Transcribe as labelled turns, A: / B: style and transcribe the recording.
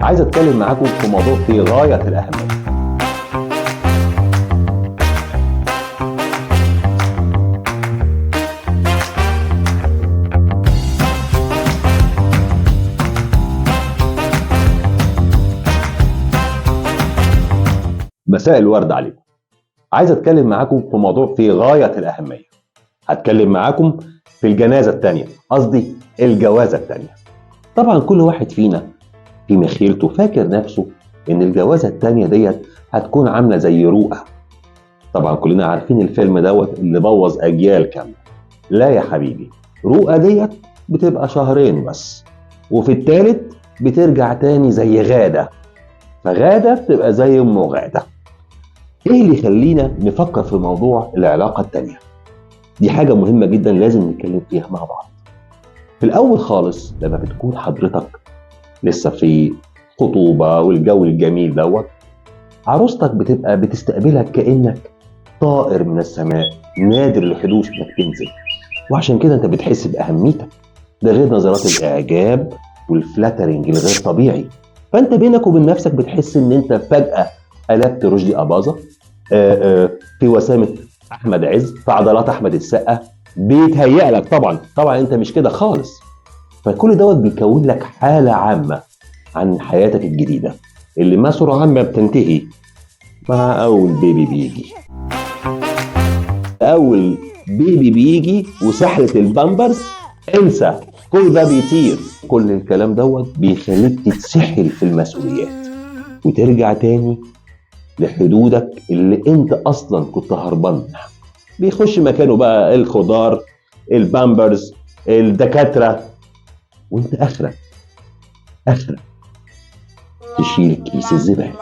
A: عايز اتكلم معاكم في موضوع في غاية الأهمية. مساء الورد عليكم. عايز اتكلم معاكم في موضوع في غاية الأهمية. هتكلم معاكم في الجنازة التانية، قصدي الجوازة التانية. طبعا كل واحد فينا في مخيلته فاكر نفسه ان الجوازة التانية ديت هتكون عاملة زي رؤى. طبعا كلنا عارفين الفيلم دوت اللي بوظ اجيال كاملة. لا يا حبيبي، رؤى ديت بتبقى شهرين بس، وفي التالت بترجع تاني زي غادة، فغادة بتبقى زي ام غادة. ايه اللي يخلينا نفكر في موضوع العلاقة التانية؟ دي حاجة مهمة جدا لازم نتكلم فيها مع بعض. في الأول خالص لما بتكون حضرتك لسه في خطوبة والجو الجميل دوت، عروستك بتبقى بتستقبلك كأنك طائر من السماء، نادر الحدوث انك تنزل، وعشان كده انت بتحس بأهميتك. ده غير نظرات الإعجاب والفلاترنج الغير طبيعي. فانت بينك وبين نفسك بتحس ان انت فجأة قلبت رشدي أباظة، في وسامة أحمد عز، في عضلات أحمد السقا، بيتهيأ لك. طبعا انت مش كده خالص. فكل دوت بيكون لك حالة عامة عن حياتك الجديدة اللي ما سرعان ما بتنتهي مع أول بيبي بيجي. أول بيبي بيجي وسحلة البامبرز، انسى، كل ده بيطير. كل الكلام دوت بيخليك تتسحل في المسؤوليات وترجع تاني لحدودك اللي انت اصلا كنت هربان منها. بيخش مكانه بقى الخضار، البامبرز، الدكاترة، وانت اخرك تشيل كيس الزبالة.